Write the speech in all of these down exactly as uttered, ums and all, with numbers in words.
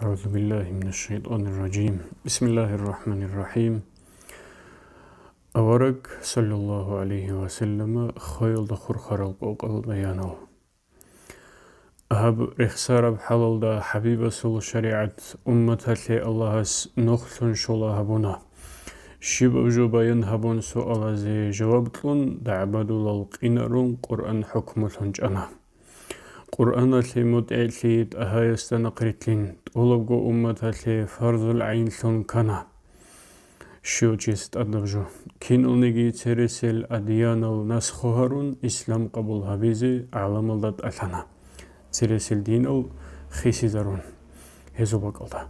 أعوذ بالله من الشيطان الرجيم. بسم الله الرحمن الرحيم. Авараг, саллаллагьу гӀалайгьи ва саллама, хвеялда хурхарал къокъал баянал. Гьаб рехсараб хӀалалда ХӀабибасул шаригӀат умматалъе Аллагьас нухлъун щола гьабуна. Щибаб жо баян гьабун, суалазе жаваб кьун, дагӀбадулал къинарун Къуръан хӀукмулъун чӀана. Къуръаналъе мутӀигӀлъи ТӀагьаясда нахърилълъин, тӀолабго умматалъе фарзул гӀайнлъун ккана. Щив чияс тӀадаб жо. Киналниги цересел адиянал насху гьарун, ислам къабул гьабизе гӀаламалда тӀалъана. Цересел динал хисизарун. Гьезул бакӀалда.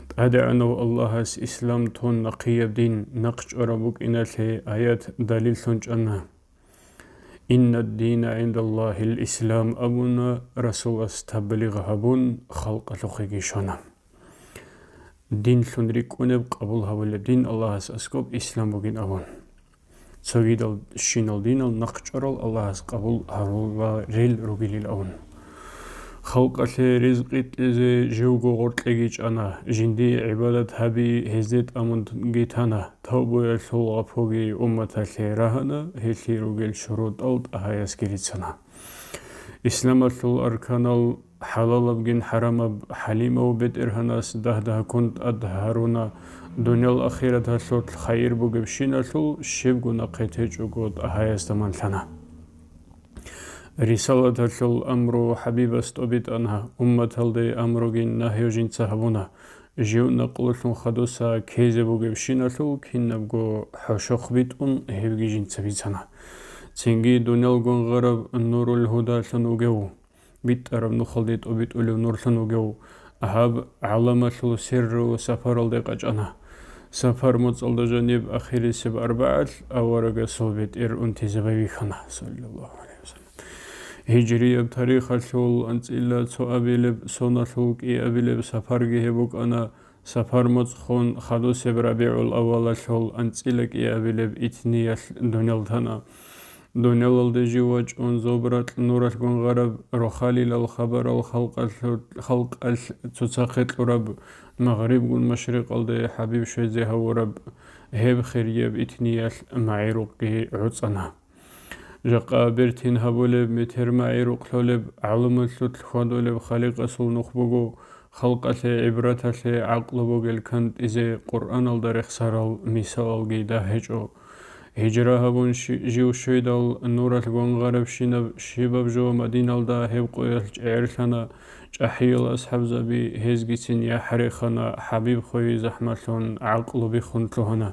ТӀадегӀанав Аллагьас ислам тун нахъияб дин нахъ чӀвараб букӀиналъе аят далиллъун чӀана. «Иннад-дина гӀиндаллагьил ислам», – абуна, Расулас таблигъ гьабун, халкъалъухъеги щвана. Динлъун рикӀкӀунеб, къабул гьабулеб дин Аллагьас аскӀоб ислам бугин абун. Цогидал щинал динал нахъ чӀварал Аллагьас къабул гьаруларел ругилил абун. Халкъалъе ризкъи тӀезе живго гъоркьеги чӀана, жиндие гӀибадат гьаби гьезде тӀамунги тана, тавбуялъул гъапоги умматалъе рагьана, гьелъие ругел шурутӀал ТӀагьаясги рицана. Исламалъул арканал, хӀалалабгин хӀарамаб, хӀалимав БетӀергьанас дагь-дагьккун тӀад гьаруна, дуниял ахираталъулъ хайир бугебщиналъул щибго нахъе течӀого ТӀагьаясда манлъана. Рисалаталъул амру ХӀабибас тӀобитӀана, умматалде амругин нагьив жинца гьабуна, жив накълулъун хадуса ккезе бугебщиналъул кинабго хӀошохъ битӀун гьебги жинца бицана. Цинги дуниялгун гъараб нурул гьудалъун вугев, битӀараб нухалде тӀобитӀулев нурлъун вугев, гьаб гӀаламалъул сирру сапаралде къачӀана. Сапар моцӀалда жаниб ахирисеб арбагӀалъ аварагасул бетӀер унтизе байбихьана, саллаллагьу гӀалайгьи ва саллам. Гьижрияб тарихалъул анцӀила цоабилеб, соналъул кӀиабилеб сапарги гьеб букӀана, сапар моцӀхъун хадусеб РабигӀул аввалалъул анцӀила кӀиабилеб итниялъ дуниял тана. Дуниялалде жив вачӀун зобракь нуралъгун гъараб, рохалилал хабарал халкъалъу-, халкъалъ цоцахъе кьураб, магърибгун машрикъалде ХӀабиб щвезе гьавураб, гьеб хирияб итниялъ магӀирукъги гӀуцӀана. Жакъа бертин гьабулеб, метер магӀирукълъулеб, гӀалумалъулъ хьвадулеб Халикъасул нух буго, халкъалъе гӀибраталъе гӀакълу бугел кантӀизе Къуръаналда рехсарал мисалалги дагь гьечӀо. Гьижра гьабун щи-, жив щведал нуралъ гвангъарабщинаб щибаб жо Мадиналда гьеб къоялъ чӀегӀерлъана, чӀахӀиял асхӀабзаби гьезгицин яхӀ рехана, ХӀабиб хвей захӀмалъун гӀакълу биххун лъугьана.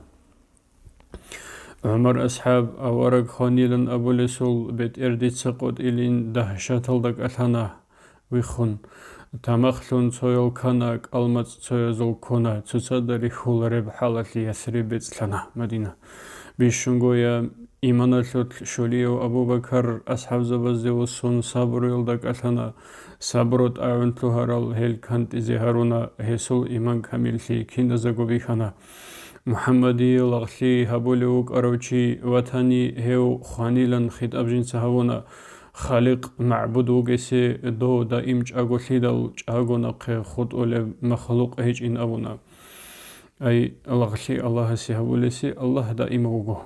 ГӀумар асхӀаб, авараг хванилан абулесул, бетӀер дица къотӀилин дагьшаталда кӀалъана виххун. Тамахлъун цоял ккана, кӀалмацӀ цоязул ккуна, цоцазда рихьулареб хӀалалъ Ясриб бецӀлъана, Мадина. Бищунго я иманалъулъ щулияв Абу Бакар асхӀабзабазде вуссун сабруялда кӀалъана, сабру тӀагӀун лъугьарал гьел кантӀизе гьаруна, гьесул иман камиллъи киназдаго бихьана. МухӀаммадие лагълъи гьабулев вукӀарав чи ватани, гьев хванилан хитӀаб жинца гьавуна, Халикъ, магӀбуд вугесе, дов даим чӀаголъидал чӀаго нахъе хутӀулеб махлукъ гьечӀин абуна. Ай, лагълъи Аллагьасе гьабулесе, Аллагь даимав вуго.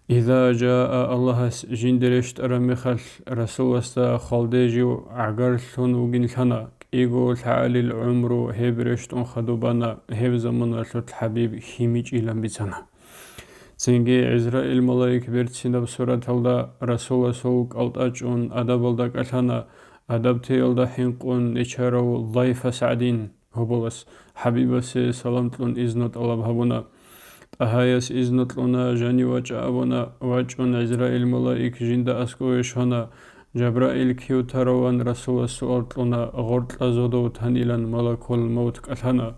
Иза жаа, Аллагьас жинде рещтӀараб мехалъ, Расуласда хвалде жив гӀагарлъун вугин лъана, кӀиго лъагӀалил гӀумру гьеб рещтӀун хадуб бана, гьеб заманалъулъ ХӀабиб хьимичӀилан бицана. Цинги ГӀизраил малаик берцинаб сураталда Расуласул кӀалтӀа чӀун адабалда кӀалъана, адабтиялда хӀинкъун нечарав Лайфас гӀадин, гьоболас ХӀабибасе салам кьун изну тӀалаб гьабуна. ТӀагьаяс изну кьуна, жанив вачӀа абуна, вачӀун ГӀизраил малаик жинда аскӀове щвана, Жабраил кив тараван Расулас суал кьуна, гъоркьа зодов танилан малакул мавт кӀалъана.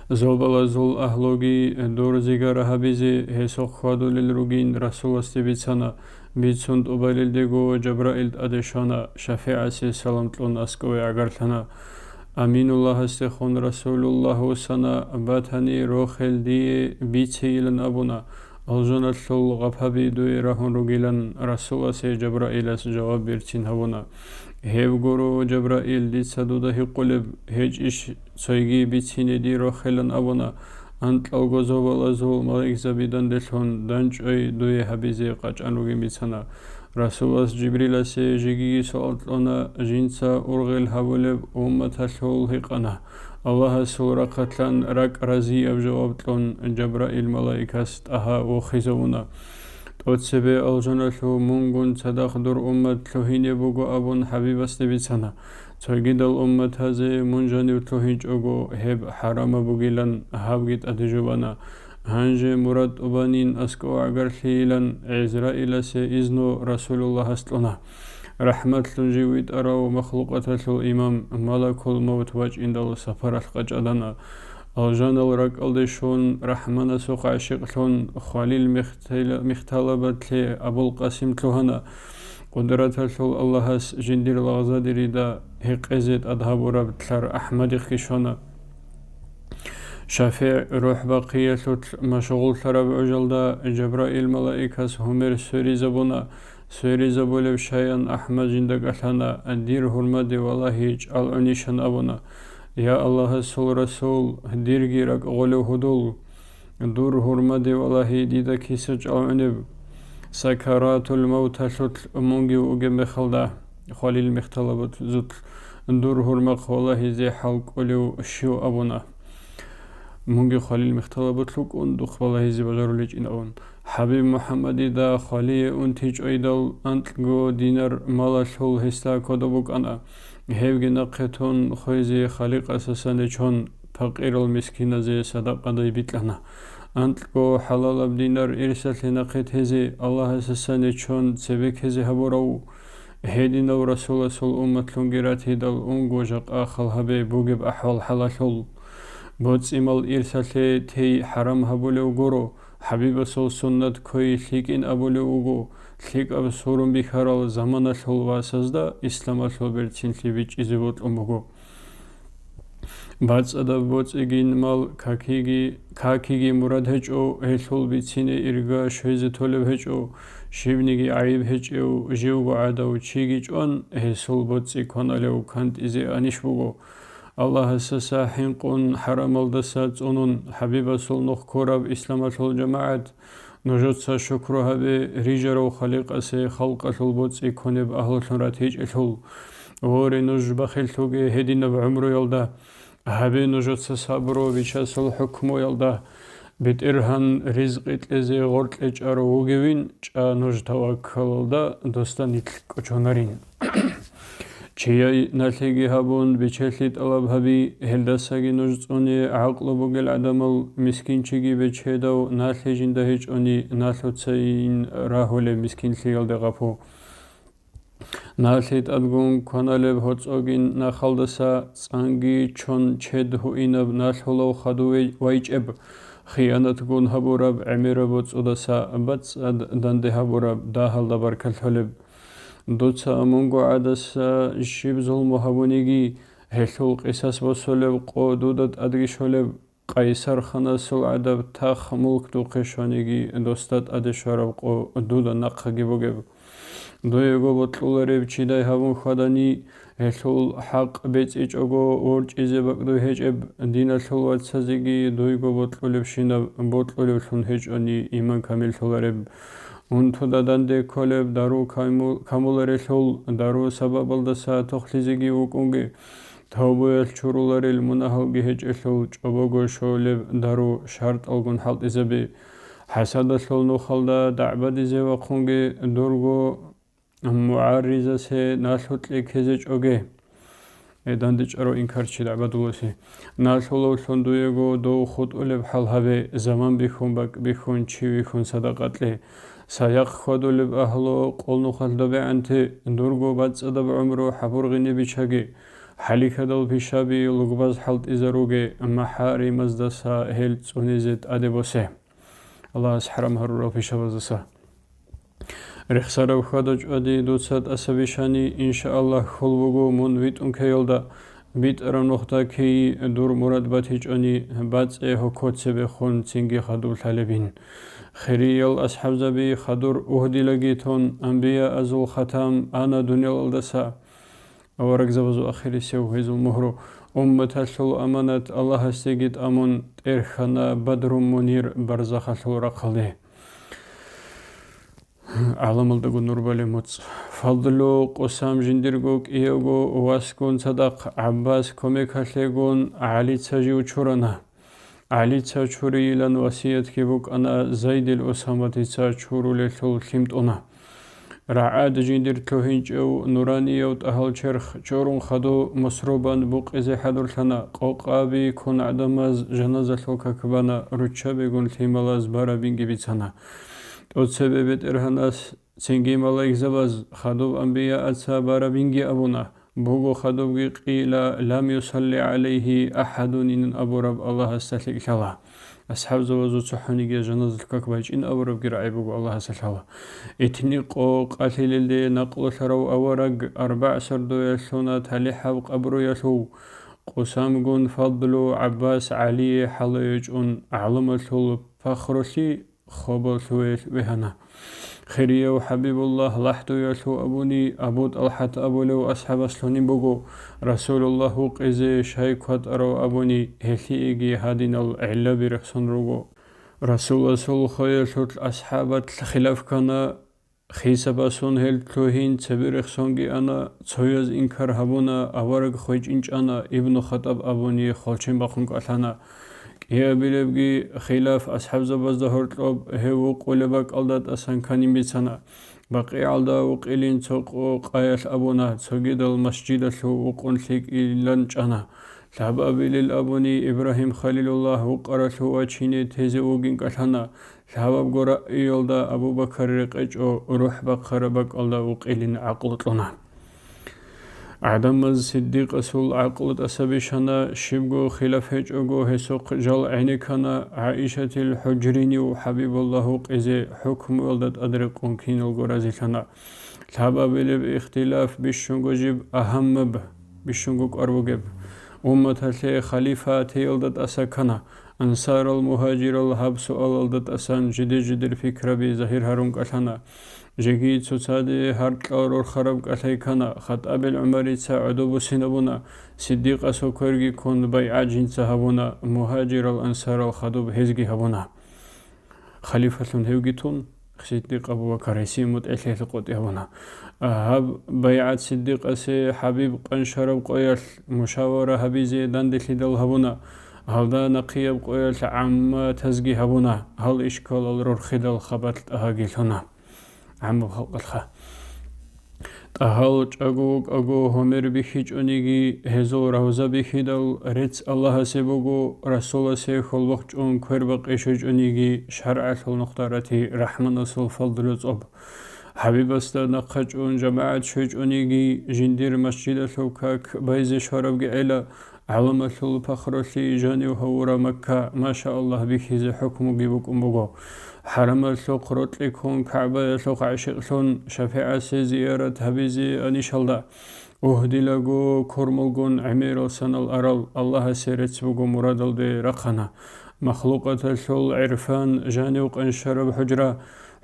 Зобалазул агьлуги дур зигара гьабизе гьесухъ хьвадулел ругин Расуласде бицана, бицун тӀубалелдего Жабраил тӀаде щвана, шафигӀасе салам кьун аскӀове гӀагарлъана. Аминуллагьасдехун Расулуллагь вуссана, батани, рохел дие бицейилан абуна, алжаналъул гъапаби дуе рагьун ругилан Расуласе Жабраилас жаваб берцин гьабуна. Гьеб гуро, Жабраил, дица дуда гьикъулеб, гьечӀищ цойги бицине дир рохелан абуна, анкьалго зобалазул малаикзаби данделъун дандчӀвай дуе гьабизе къачӀан ругин бицана. Расулас Жибриласе жегиги суал кьуна, жинца ургъел гьабулеб умматалъул гьикъана. Аллагьасул рахъалъан ракӀ разияб жаваб кьун, Жабраил малаикас ТӀагьа вохизавуна. ТӀоцебе алжаналъув мунгун цадахъ дур уммат лъугьине буго абун ХӀабибасде бицана. Цогидал умматазе мун жанив лъугьинчӀого, гьеб хӀарамаб бугилан гьабги тӀаде жубана. Гьанже мурад тӀубанин аскӀов гӀагарлъийилан ГӀизраиласе изну Расулуллагьас кьуна. РахӀматлъун жив витӀарав махлукъаталъул имам Малакул Мавт вачӀиндал сапаралъ къачӀадана. Алжанал ракӀалде щун, РахӀманасухъ гӀащикълъун, хвалил михтала-, михталабатлъе Абулкъасим лъугьана. Къудраталъул Аллагьас жиндир лагъзадерида гьекъезе тӀад гьабураб лъар АхӀмадихъги щвана. ШафигӀ рухӀ бахъиялъулъ машгъуллъараб гӀужалда Жабраил малаикас гьумер сверизабуна. Сверизабулеб щаян АхӀмад жинда кӀалъана, дир гьурмаде валагьи чӀалгӀунищан абуна. Я Аллагьасул Расул, дирги ракӀ гъолев гьудул, дур гьурмаде валагьи дида киса чӀалгӀунеб? Сакаратул мавталъулъ мунги вугеб мехалда, хвалил мехталабазулъ дур гьурмахъ валагьизе хӀал кӀолев щив абуна. Мунги хвалил мехталабазулъ вукӀун духъ балагьизе бажаруличӀин абун. ХӀабиб МухӀаммадида хвалие унтичӀойдал анкьго динар малалъул гьесда кодоб букӀана. Гьебги нахъе тун хвезе Халикъасасан нечон пакъирал мискиназе садакъадай бикьана. Анкьго хӀалалаб динар ирсалъе нахъе тезе Аллагьасасан нечон цебеккезе гьабурав? Гьединав Расуласул умматлъунги ратидал унго жакъа хал гьабе бугеб ахӀвал-хӀалалъул. БоцӀи-мал ирсалъе тей хӀарам гьабулев гуро, ХӀабибасул суннат кквей лъикӀин абулев вуго, лъикӀаб сурун бихьарал заманалъул васазда исламалъул берцинлъи бичӀчӀизе бокьун буго. БацӀцӀадаб боцӀигин мал какиги, какиги мурад гьечӀо, гьелъул бицине ирга щвезе толеб гьечӀо, щибниги гӀайиб гьечӀев, живго гӀадав чиги чӀван, гьесул боцӀи кваналев кантӀизе анищ буго. Аллагьасаса хӀинкъун, хӀарамалдаса цӀунун, ХӀабибасул нух ккураб исламалъул жамагӀат, нужеца шукру гьабе рижарав Халикъасе халкъалъул боцӀи ккунеб агьлулъун ратичӀелъул. Воре, нуж бахиллъуге гьединаб гӀумруялда, гьабе нужеца сабру бичасул хӀукмуялда, БетӀергьан ризкъи кьезе гъоркье чӀарав вугевин, чӀа нуж таваккалалда, досда нилъ кӀочонарин. Чияй налъиги гьабун, бечелъи тӀалаб гьаби, гьелдасаги нуж цӀуне, гӀакълу бугел гӀадамал, мискинчиги бечедав, налъи жинда гьечӀони, налъуцайин рагьулеб мискинлъиялде гъапу. Налъи тӀадгун кваналеб гьоцӀогин нахалдаса, цӀанги чон чед гьуинаб налъулав хадув вайчӀеб, хиянатгун гьабураб гӀемераб боцӀудаса бацӀцӀад данде гьабураб дагьалда баркалъулеб. Дуца мунго гӀадаса щиб зулму гьабуниги, гьелъул къисас босулеб къо дуда тӀадги щолеб, къайсарханасул гӀадаб тах-мулк духъе щваниги, досда тӀаде щвараб къо дуда нахъаги бугеб. Дуего бокьулареб чидай гьабун хьвадани, гьелъул хӀакъ бецӀичӀого ворчӀизе бакӀ дуй гьечӀеб, диналъул вацазеги дуйго бокьулебщинаб бокьулевлъун гьечӀони иман камиллъулареб. Унтуда данде кколеб дару каму-, камуларелъул, дару сабабалдаса тохлъизеги вукӀунги, тавбуялъ чуруларел мунагьалги гьечӀелъул, чӀобого щолеб дару шартӀалгун хӀалтӀизабе. ХӀасадалъул нухалда дагӀбадизе вахъунги, дурго мугӀарризасе налъукье ккезе чӀоге. Э, дандечӀаро инкарчи дагӀбадуласе. Налъулавлъун дуего дов хутӀулеб хӀал гьабе, заман бихьун, бакӀ бихьун, чи вихьун садакъа кье. Саяхъ хьвадулеб агьлу къулнухалъ добегӀанте, дурго бацӀцӀадаб гӀумру хӀабургъине биччаге. ХӀалихьадал пишаби лугбаз хӀалтӀизаруге, махӀаримаздаса гьел цӀунизе тӀаде босе. Аллагьас хӀарам гьарурал пишабаздаса. Рехсараб хьвада-чӀвади дуца тӀаса бищани, иншааллагь, хьул буго мун витӀун ккеялда, битӀараб нухда ккей дур мурад батичӀони, бацӀцӀе гьоко цебехун цинги хадур лъалебин. Хириял асхӀабзаби хадур угьдилаги тун, анбияазул хатам ана дуниялалдаса. Аварагзабазул ахирисев гьезул мугьру, умматалъул аманат Аллагьасдеги тӀамун, тӀерхьана Бадру Мунир барзахалъул рахъалде. ГӀаламалдаго нур балеб моцӀ. Фадлу, Къусам жиндирго кӀиявго васгун цадахъ ГӀаббас кумекалъегун ГӀалица жив чурана. ГӀалица чурейилан васиятги букӀана, Зайдил Усаматица чурулелъул лъим тӀуна. РагӀад жиндир лъугьинчӀев нуранияв тӀагьал черх чорун хадув мусрубан букъизе хӀадурлъана, къокъаби ккун гӀадамаз жаназалъул как бана, руччабигун лъималаз барабинги бицана. ТӀоцебе БетӀергьанас, цинги малаикзабаз хадуб амбияаца барабинги абуна, буго хадубги къила «Лам юсалли гӀалайгьи ахӀадун» инан абураб Аллагьасда лъикӀлъала. АсхӀабзабазул цохӀониги жаназалъул как байчӀин абурабги рагӀи буго Аллагьасда лъала. Итни къо къалъилелде накълулъарав авараг арбагӀ сордоялъуна талихӀаб къабруялъув, Къусамгун Фадлу, ГӀаббас, ГӀалие хӀалайчӀун гӀаламалъул пахрулъи хобаллъуве вегьана. Хирияв ХӀабибуллагь лахӀдуялъув абуни, Абу ТӀалхӀат абулев асхӀабас лъунин буго, Расулуллагь вукъизе щай кватӀарав абуни, гьелъиеги гьадинал гӀиллаби рехсон руго. Расуласул хвеялъулъ асхӀабалъ хилаф ккана, хисабасун гьел лъугьин цебе рехсонги ана, цояз инкар гьабуна, авараг хвечӀинчӀана, Ибну ХатӀаб абуни хвалчен бахъун кӀалъана. КӀиабилебги хилаф асхӀабзабазда гьоркьоб гьев вукъулеб бакӀалда тӀасан кканин бицана. БакъигӀалда вукъилин цо къо къаялъ абуна, цогидал масжидалъув вукъун лъикӀилан чӀана. Лъабабилел абуни Ибрагьим Халилуллагь вукъаралъув вачине тезе вугин кӀалъана. Лъабабго раиялда Абу Бакар рекъечӀо, рухӀ бахъараб бакӀалда вукъилин гӀакълу кьуна. ГӀадамаз Сиддикъасул гӀакълу тӀаса бищана, щибго хилаф гьечӀого гьесухъ жал гӀенеккана, ГӀаишатил ХӀужринив ХӀабибуллагь вукъизе хӀукмуялда тӀадрекъун киналго разилъана. Лъабабилеб ихтилаф бищунго жиб агьамаб, бищунго кӀвар бугеб, умматалъе халифа теялда тӀаса ккана. Ансарал, мугьажирал гьаб суалалда тӀасан жиде-жидер пикраби загьир гьарун кӀалъана. Жеги цоцаде гьаркьал рорхараб кӀалъай ккана, ХатӀабил ГӀумарица гӀодобусин абуна, Сиддикъасул кверги ккун байгӀат жинца гьабуна, мугьажирал-ансарал хадуб гьезги гьабуна. Халифалъун гьевги тун, Сиддикъ Абу Бакар гьесие мутӀигӀлъиялъе къотӀи гьабуна. Гьаб байгӀат Сиддикъасе ХӀабиб къаншараб къоялъ мушавара гьабизе данделъидал гьабуна, гьалда нахъияб къоялъ гӀамматазги гьабуна, гьал ишкалал рорхидал хабалъ тӀагьаги лъуна. ГӀаммаб халкъалъха. ТӀагьал чӀаго вукӀаго гьумер бихьичӀониги, гьезул равза бихьидал рецц Аллагьасе буго, Расуласе хьул бухчӀун квербакъи щвечӀониги, шаргӀалъул нухда рати рахӀманасул фалдулел цӀоб. ХӀабибасда нахъа чӀун жамагӀат щвечӀониги, жиндир масжидалъул как байзе щварабги гӀела, гӀаламалъул пахрулъи жанив гьавураб Макка, машааллагь, бихьизе хӀукмуги букӀун буго. ХӀарамалъухъ рокьи ккун, КагӀбаялъухъ гӀашикълъун, шапигӀасе зиярат гьабизе анишалда, угьдилаго кормулгун гӀемерал санал арал Аллагьасе рецц буго мурадалде рахъана. Махлукъаталъул гӀирфан жанив къаншараб хӀужра,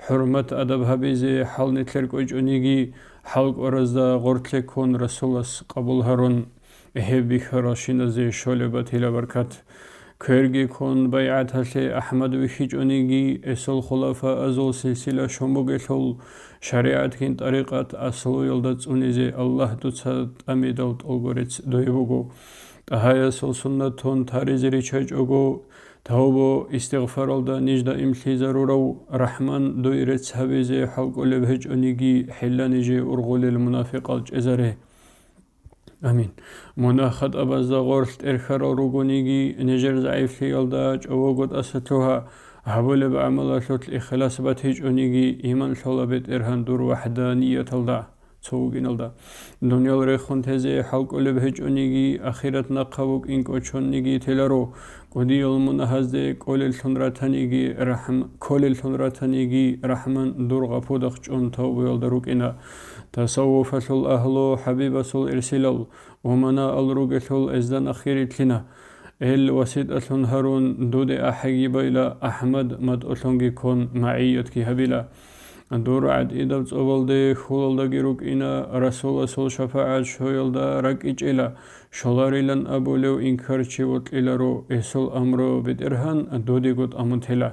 хӀурмат-адаб гьабизе хӀал нилъер кӀвечӀониги, хӀалкӀваразда гъорлъе ккун Расулас къабул гьарун, гьеб бихьаралщиназе щолеб батила баркат. Кверги ккун байгӀаталъе АхӀмад вихьичӀониги, эсул хулафаазул силсила щун бугелъул, шаригӀатгин тӀарикъат аслуялда цӀунизе Аллагь дуца тӀамидал тӀолго рецц дуе буго. ТӀагьаясул суннат тун таризе риччачӀого, тавбу-истигъфаралда ниж даимлъизарурав РахӀман дуй рецц гьабизе хӀалкӀолеб гьечӀониги, хӀилла нижее ургъулел мунафикъал чӀезаре. Амин. Мунагь-хатӀабазда гъорлъ тӀерхьарал ругониги, нижер загӀифлъиялда чӀового тӀаса лъугьа, гьабулеб гӀамалалъулъ ихлас батичӀониги, иман лъола БетӀергьан дур вахӀданияталда, цо вугиналда. Дуниял рехун тезе хӀалкӀолеб гьечӀониги, ахират нахъа букӀин кӀочонниги теларо, кӀудиял мунагьазде кӀолеллъун ратаниги рахӀм-, кколеллъун ратаниги рахӀман дур гъапудахъ чӀун тавбуялда рукӀина. Тасаввуфалъул агьлу ХӀабибасул ирсилал, уманаал ругелъул эздан ахирилълъина. Эл васитӀалъун гьарун, дуде ахӀиги байла, АхӀмад матӀулъунги ккун магӀиятги гьабила. Дур гӀатӀидаб цӀобалде хьулалдаги рукӀина, Расуласул шапагӀат щоялда ракӀичӀила, щоларилан абулев инкарчи вокьиларо, гьесул амру БетӀергьан дудего тӀамун тела.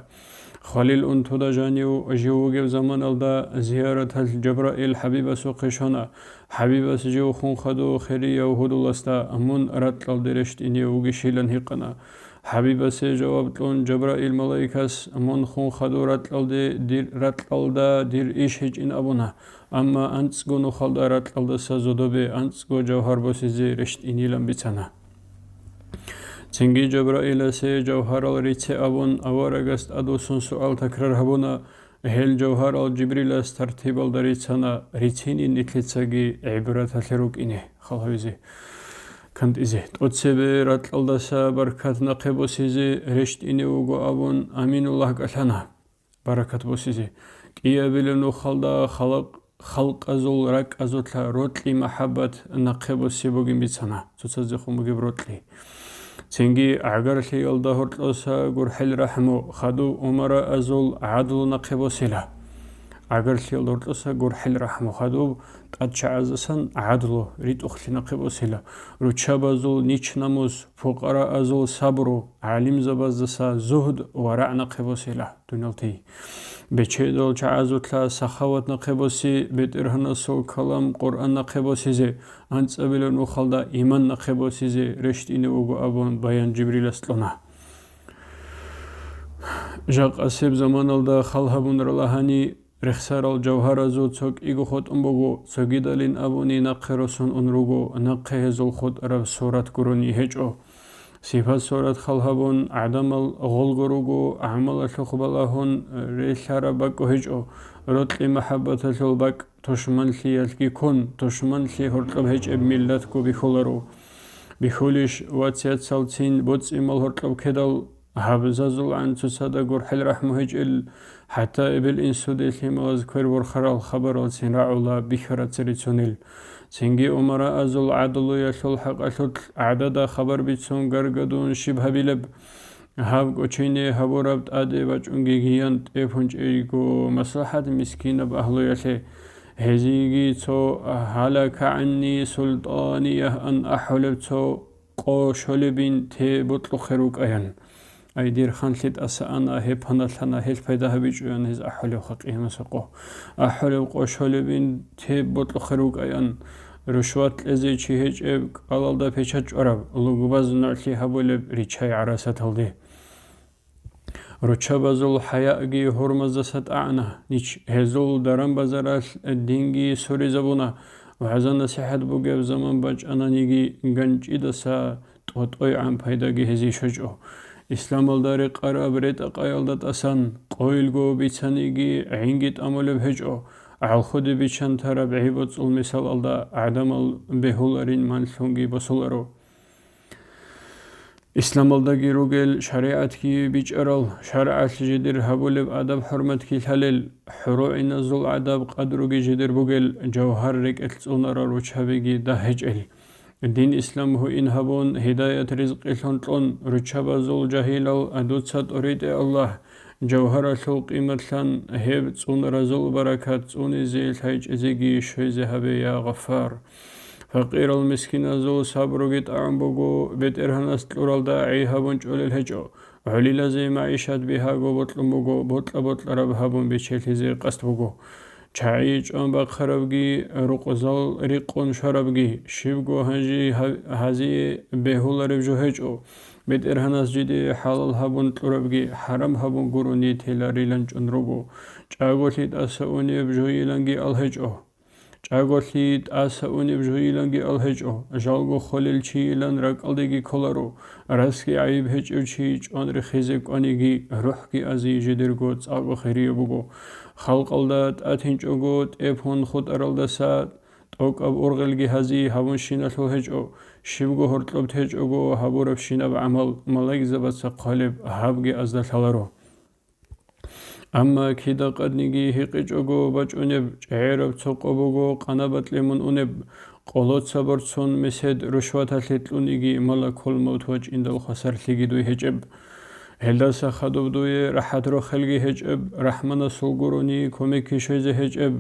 Халил унтуда жанив жив вугев заманалда зияраталъ Жабраил ХӀабибасухъе щвана. ХӀабибас жив хун хадув хирияв гьудуласда, мун ракьалде рещтӀине вугищилан гьикъана. ХӀабибасе жаваб кьун Жабраил малаикас: «Мун хун хадув ракьалде дир, ракьалда дир иш гьечӀин», – абуна, амма анцӀго нухалда ракьалдаса зодобе анцӀго жавгьар босизе рещтӀинилан бицана. Цинги Жабраиласе жавгьарал рице абун, аварагас тӀадвуссун суал такрар гьабуна, гьел жавгьарал Жибрилас тартибалда рицана, рицинин нилъецаги гӀибраталъе рукӀине, хал гьавизе, кантӀизе. ТӀоцебе ракьалдаса баркат нахъе босизе рещтӀине вуго абун, Аминуллагь кӀалъана. Баракат босизе. КӀиабилеб нухалда халкъ-, халкъазул ракӀазулъа рокьи махӀаббат нахъе босе бугин бицана, цоцаздехун бугеб рокьи. Цинги гӀагарлъиялда гьоркьоса гурхӀел рахӀму, хадуб умараазул гӀадлу нахъе босела. ГӀагарлъиялда гьоркьоса гурхӀел рахӀму, хадуб тӀадчагӀаздасан гӀадлу, ритӀухълъи нахъе босела. Руччабазул нич-намус, пукъараазул сабру, гӀалимзабаздаса зугьд ва рагӀ нахъе босела. Дуниялтей. Бечедал чагӀазулъа сахават нахъе боси, БетӀергьанасул калам Къуръан нахъе босизе, анцӀабилеб нухалда иман нахъе босизе рещтӀине вуго абун баян Жибрилас кьуна. Жакъасеб заманалда хал гьабунрала гьани, рехсарал жавгьаразул цо кӀиго хутӀун буго, цогидалин абуни нахъе росун ун руго, нахъе гьезул хутӀараб сурат гурони гьечӀо. Сипат-сурат хал гьабун, гӀадамал гъолго руго, гӀамалалъухъ балагьун релълъараб бакӀу гьечӀо, рокьи махӀаббаталъул бакӀ тушманлъиялъги ккун, тушманлъи гьоркьоб гьечӀеб миллатго бихьуларо. Бихьулищ вац-яцалцин боцӀи-мал гьоркьоб ккедал, гьабзазулгӀан цоцазда гурхӀел рахӀму гьечӀел, хӀатта эбел-инсуде лъималаз квер борхарал хабаралцин рагӀула бихьараб цере цунел. Цинги умараазул гӀадлуялъул хӀакъалъулъ гӀадада хабар бицун гаргадун щиб гьабилеб? Гьаб кӀочине гьабураб тӀаде бачӀунги гиян тӀепунчӀейго маслахӀат мискинаб агьлуялъе, гьезиеги цо «Гьалака гӀанни султӀания» ан ахӀулеб цо къо щолебин те бокьухъе рукӀаян. Ай, дир ханлъи тӀаса ана, гьеб паналъана, гьелъ пайда гьабичӀоян гьез ахӀулебха къиямасеб къо. АхӀулеб къо щолебин те бокьухъе рукӀаян. Рушват кьезе чи гьечӀеб кӀалалда печат чӀвараб, лугбаз нугӀлъи гьабулеб риччай гӀарасаталде. Руччабазул хӀаяги гьурмаздаса тӀагӀна, нич гьезул даран-базаралъ динги суризабуна, вагӀза-насихӀат бугеб заман бачӀананиги ганчӀидаса тӀотӀойгӀан пайдаги гьезие щвечӀо. Исламалда рекъараб ретӀа-къаялда тӀасан, къойилго бицаниги гӀинги тӀамулеб гьечӀо, гӀалхуде биччан тараб гӀи-боцӀул мисалалда гӀадамал бегьуларин манлъунги босуларо. Исламалдаги ругел шаригӀатги бичӀчӀарал, шаргӀалъ жидер гьабулеб адаб-хӀурматги лъалел, хӀурулгӀиназул адаб-къадруги жидер бугел, жавгьар рекӀелъ цӀунарал руччабиги дагь гьечӀел. Дин-ислам гьуин гьабун, гьидаят-ризкъилъун кьун, руччабазул жагьилал дуца тӀоритӀе, Аллагь, жавгьаралъул къиматлъан гьеб цӀунаразул баракат цӀунизе, лъайчӀезеги щвезе гьабе, я Гъаффар. Факъирал-мискиназул сабруги тӀагӀун буго, БетӀергьанас кьуралда гӀи гьабун чӀолел гьечӀо. ГӀолилазе магӀишат бигьаго бокьун буго, бокьа-бокьараб гьабун бечелъизе къасд буго. ЧагӀи чӀван бахъарабги, рукъзал рикъун щварабги, щибго гьанжи гьа-, гьазие бегьулареб жо гьечӀо. БетӀергьанас жиде хӀалал гьабун кьурабги, хӀарам гьабун гурони теларилан чӀун руго. ЧӀаголъи тӀаса унеб жойиланги ал гьечӀо. ЧӀаголъи тӀаса унеб жойиланги ал гьечӀо, жалго холел чийилан ракӀалдеги кколаро, расги гӀайиб гьечӀев чи чӀван рехизе кӀваниги, рухӀги азе жидерго цӀакъго хирияб буго. Халкъалда тӀатинчӀого тӀепун хутӀаралдаса тӀокӀаб ургъелги гьазие гьабунщиналъул гьечӀо, щибго гьоркьоб течӀого гьабурабщинаб гӀамал малаикзабаца хъвалеб гьабги азда лъаларо. Амма кида къадниги гьикъичӀого бачӀунеб, чӀегӀераб цо къо буго къанабалъе мун унеб, къолоца борцун месед рушваталъе кьуниги малакул мавт вачӀиндал хвасарлъиги дуй гьечӀеб. Гьелдаса хадуб дуе рахӀат-рохелги гьечӀеб, рахӀманасул гурони кумекги щвезе гьечӀеб,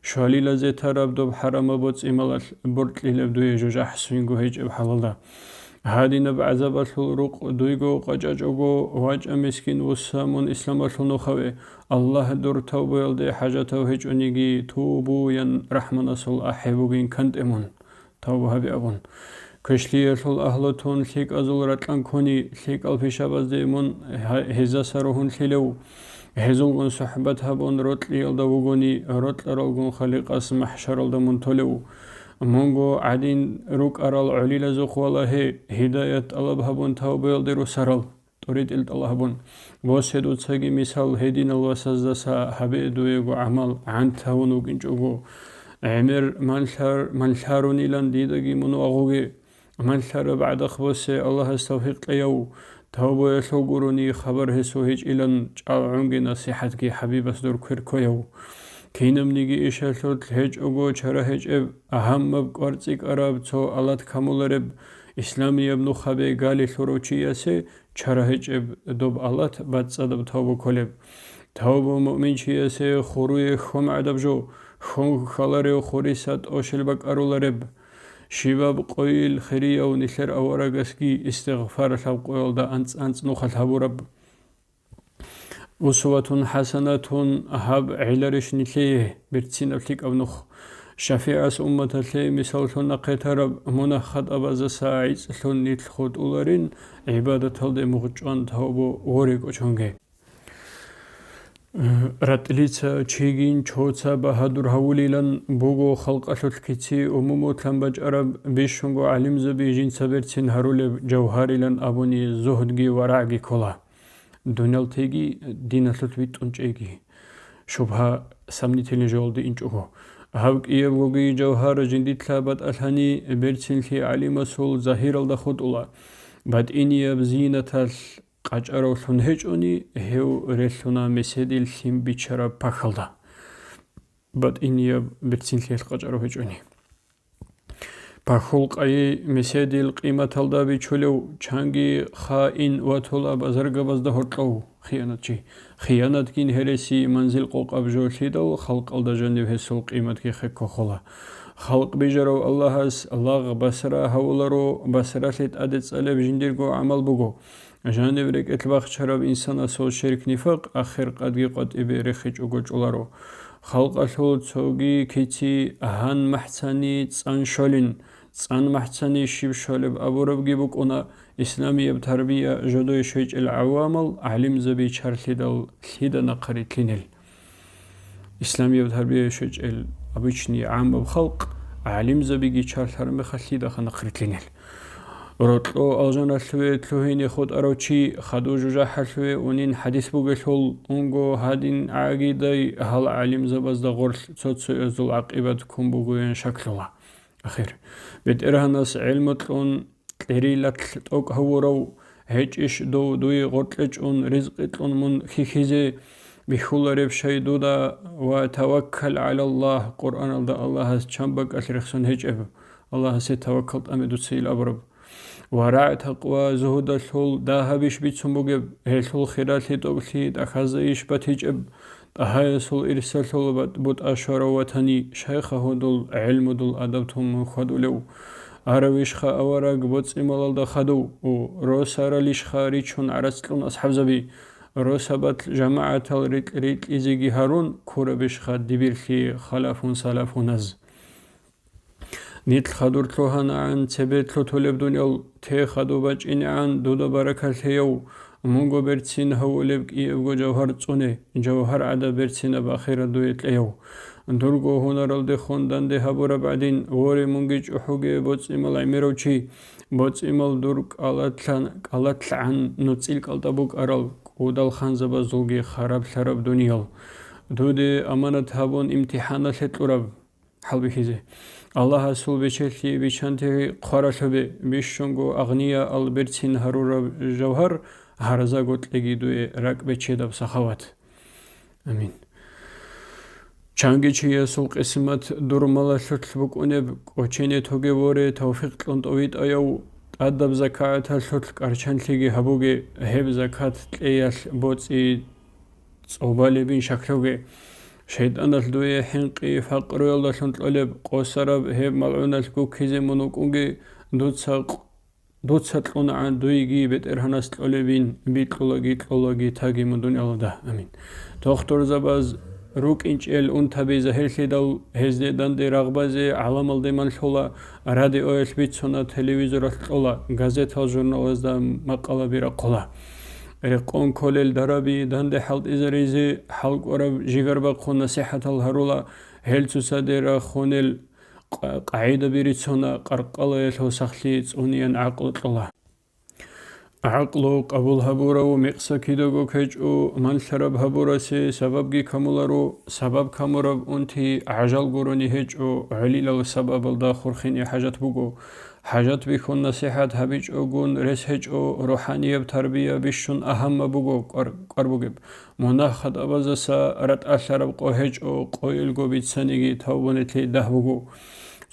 щвалилазе тараб доб хӀарамаб боцӀи-малалъ боркьилеб дуе жужахӀ свинго гьечӀеб хӀалалда. Гьадинаб гӀазабалъул рукъ дуйго къачӀачӀого, вачӀа мискин вуссамун исламалъул нухаве, Аллагь дур тавбуялде хӀажатав гьечӀониги, тубу, ян рахӀманасул ахӀи бугин кантӀе мун. Тавба гьабе абун. Квешлъиялъул агьлу тун лъикӀазул ракьан ккуни, лъикӀал пишабазде мун гьа-, гьезаса ругьунлъилев? Гьезулгун сухӀбат гьабун рокьиялда вугони, рокьаралгун халикъас махӀшаралда мун толев? Мунго гӀадин рукӀарал гӀолилазухъ валагье, гьидаят тӀалаб гьабун тавбуялде русарал. ТӀоритӀил тӀалаб гьабун. Босе дуцаги мисал гьединал васаздаса гьабе дуего гӀамал гӀант гьавун вукӀинчӀого. ГӀемер манлъар-, манлъарунилан дидаги мун вагъуге. Манлъараб гӀадахъ босе Аллагьас тавфикъ кьеяв, тавбаялъул гурони хабар гьесул гьечӀилан чӀал гӀунги насихӀатги ХӀабибас дур квер ккояв. Кинабниги ишалъулъ гьечӀого чара гьечӀеб, гьаммаб кӀварцӀикӀараб цо алат камулареб, исламияб нухабе гали лъурав чиясе чара гьечӀеб доб алат бацӀцӀадаб тавба кколеб. Тавба муъминчиясе хуруе хьон гӀадаб жо, хьон хьаларев хуриса тӀощел бакӀарулареб. Щибаб къойил хирияв нилъер аварагасги истигъфар лъабкъоялда анцӀ-анцӀ нухалъ гьабураб. Усватун хӀасанатун гьаб гӀеларищ нилъее, берцинаб лъикӀаб нух? ШафигӀас умматалъе мисаллъун нахъе тараб мунагь-хатӀабазаса гӀицӀлъун нилъ хутӀуларин, гӀибадаталде мугъчӀван тавбу воре кӀочонге. РатӀлица чигин чоца багьадур гьавулилан буго халкъалъулъ кици умумулъан бачӀараб, бищунго гӀалимзаби жинца берцин гьарулеб жавгьарилан абуни зугьдги варагӀги ккола. Дунялтеги диналъулъ витӀун чӀеги. Шубгьа, сомнительный жоялде инчӀого. Гьаб кӀиябгоги жавгьар жиндилъа батӀалъани, берцинлъи гӀалимасул загьиралда хутӀула. БатӀинияб зинаталъ къачӀаравлъун гьечӀони, гьев релълъуна меседил лъим бичараб пахьалда. БатӀинияб берцинлъиялъ къачӀарав гьечӀони. Пахьул къайи меседил къиматалда бичулев, чанги хаин ватула базаргабазда гьоркьов, хиянатчи. Хиянатгин гьереси манзил къокъаб жо лъидал, халкъалда жанив гьесул къиматги хеккохъула. Халкъ бижарав Аллагьас лагъ басра гьавуларо, басралъе тӀаде цӀалеб жиндирго гӀамал буго. Жаниб рекӀелъ бахчараб инсанасул ширк-нифакъ ахир къадги къватӀибе рехичӀого чӀоларо. Халкъалъул цоги кици гьан махӀцани цӀан щолин, цӀан махӀцани щиб щолеб абурабги букӀуна, исламияб тарбия жодое щвечӀел гӀавамал гӀалимзаби чарлъидал лъида нахъа ритлъинел. Исламияб тарбия щвечӀел обычный гӀаммаб халкъ, гӀалимзабиги чарлъараб мехалъ лъидаха нахъ ритлъинел. Рокьо алжаналъуве лъугьине хутӀарав чи хадув жужахӀалъуве унин хӀадис бугелъул, унго гьадин гӀагидай гьал гӀалимзабазда гъорлъ цо-цоязул гӀакъибат ккун бугоян шаклъула. Ахир. БетӀергьанас гӀелму кьун, кьерилалъ тӀокӀ гьавурав, гьечӀищ дов дуе гъоркье чӀун ризкъи кьун мун хьихьизе бихьулареб щай дуда, ва таваккал гӀалаллагь, Къуръаналда Аллагьас чан бакӀалъ рехсон гьечӀеб, Аллагьасе таваккал тӀаме дуца ил абураб. Ва рагӀ, такъва, зугьудалъул дагьабищ бицун бугеб, гьелъул хиралъи тӀокӀлъи тӀахьазайищ батичӀеб, ТӀагьаясул ирсалъул бат-, бутӀа щварав ватани, щайха гьудул, гӀелмудул адаб тун мун хьвадулев? Аравищха авараг боцӀи-малалда хадув, у, росаралищха ричун гӀарац кьун асхӀабзаби? Росабалъ жамагӀатал рикь-, рикьизеги гьарун, ккурабищха дибирлъи халафун-салафуназ? Нилъ хадур лъугьанагӀан цебе лъутулеб дуниял, те хадуб бачӀинегӀан дуда баракалъеяв, мунго берцин гьавулеб кӀиябго жавгьар цӀуне, жавгьар гӀадаб берцинаб ахират дуе кьеяв. Дурго гьунаралдехун данде гьабураб гӀадин, воре, мунги чӀухӀуге, боцӀимал гӀемерав чи, боцӀимал дур кӀалатлъан-, кӀалатлъгӀан нуцӀил кӀалтӀа букӀарал кӀудал ханзабазулги хараблъараб дуниял. Дуде аманат гьабун имтихӀаналъе кьураб. ХӀалбихьизе. Аллагьасул бечелъи бичанте хъваралъубе, бищунго агънияал берцин гьарураб жавгьар гьаразаго кьеги дуе ракӀ бечедаб сахават. Амин. Чанги чиясул къисмат дур малалъулъ букӀунеб, кӀочене тоге воре, тавфикъ кьун тӀовитӀаяв, тӀадаб закагӀаталъулъ кӀарчанлъиги гьабуге, гьеб закат кьеялъ боцӀи цӀобалебин шаклъуге. ШайтӀаналъ дуе хӀинкъи факъруялдалъун кьолеб, къосараб гьеб малгӀуналъ гуккизе мун вукӀунги, дуца къ-, дуца кьунагӀан дуеги БетӀергьанас кьолебин, бикьулаги кьолаги таги мун дуниялалда. Амин. Тухтурзабаз рукӀинчӀел унтаби загьирлъидал, гьезде данде рагъбазе гӀаламалде манлъула, радиоялъ бицуна, телевизоралъ кьола, газетал-журналазда макъалаби рахъула. Рекъон кколел дараби данде хӀалтӀизаризе, хӀалкӀвараб жигар бахъун насихӀатал гьарула, гьел цоцаде рахунел къа-, къагӀидаби рицуна, къаркъалаялъул сахлъи цӀуниян гӀакълу кьола. ГӀакълу къабул гьабурав мекъса кидаго ккечӀо, манлъараб гьабурасе сабабги камуларо, сабаб камураб унти гӀажал гурони гьечӀо, гӀолилал сабабалда хурхине хӀажат буго. ХӀажат бихьун насихӀат гьабичӀогун рес гьечӀо, рухӀанияб тарбия бищун агьамма буго кӀвар-, кӀвар бугеб. Мунагь-хатӀабазаса ратӀалъараб къо гьечӀо, къойилго бицаниги тавбунилъи дагь буго.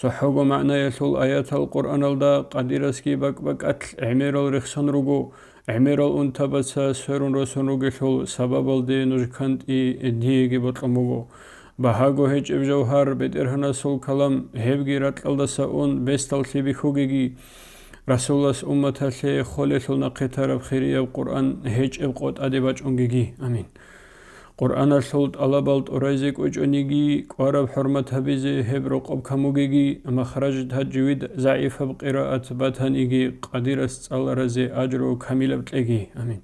ЦохӀого магӀнаялъул аятал Къуръаналда къадирасги бакӀ-бакӀалъ гӀемерал рехсон руго, гӀемерал унтабаца сверун росун ругелъул сабабалде нуж кантӀи диеги бокьун буго. Багьаго гьечӀеб жавгьар, БетӀергьанасул калам, гьебги ракьалдаса ун бесдаллъи бихьугеги, Расулас умматалъе холелъул нахъе тараб хирияб Къуръан гьечӀеб къо тӀаде бачӀунгеги. Амин. Къуръаналъул тӀалабал тӀурайзе кӀвечӀониги, кӀвараб хӀурмат гьабизе гьеб рокъоб камугеги, махраж тажвид загӀипаб къираат батаниги, къадирас цӀаларазе ажру камилаб кьеги. Амин.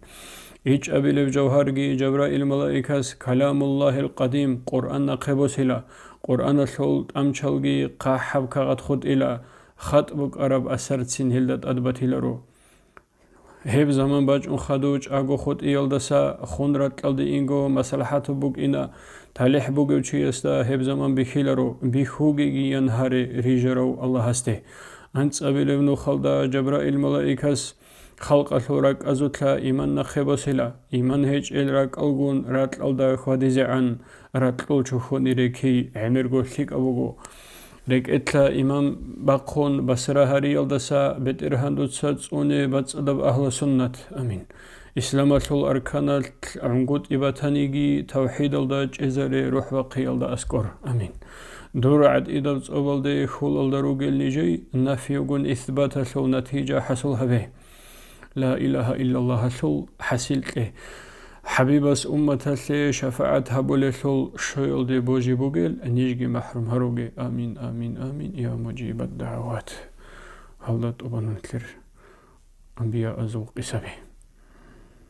ИчӀабилеб жавгьарги Жабраил малаикас Каламуллагьил къадим Къуръан нахъе босила, Къуръаналъул тӀамчалги хъахӀаб кагъат хутӀила, хатӀ букӀараб асарцин гьелда тӀад батиларо. Гьеб заман бачӀун хадув чӀаго хутӀиялдаса хун ракьалде инго маслахӀатаб букӀина, талихӀ бугев чиясда гьеб заман бихьиларо, бихьугеги ян гьаре рижарав Аллагьасде. АнцӀабилеб нухалда Жабраил малаикас халкъалъул ракӀазулъа иман нахъе босила, иман гьечӀел ракӀалгун ракьалда хьвадизегӀан, ракьул чухьуни рекей гӀемерго лъикӀаб буго. РекӀелъа иман бахъун Басра гьариялдаса БетӀергьан дуца цӀуне бацӀцӀадаб агьлу суннат. Амин. Исламалъул арканалъ гӀунгутӀи батаниги, тавхӀидалда чӀезаре рухӀ бахъиялда аскӀор. Амин. Дур гӀатӀидаб цӀобалде хьулалда ругел нижей нафиюгун исбаталъул натижа хӀасул гьабе. Ла илагьа иллаллагьалъул хӀасил кье. ХӀабибас умматалъе шафагӀат гьабулелъул щоялде божи бугел, нижги махӀрум гьаруге. Амин, амин, амин, я мужибад дагӀават. Гьалда тӀубанун лъир анбияазул къисаби.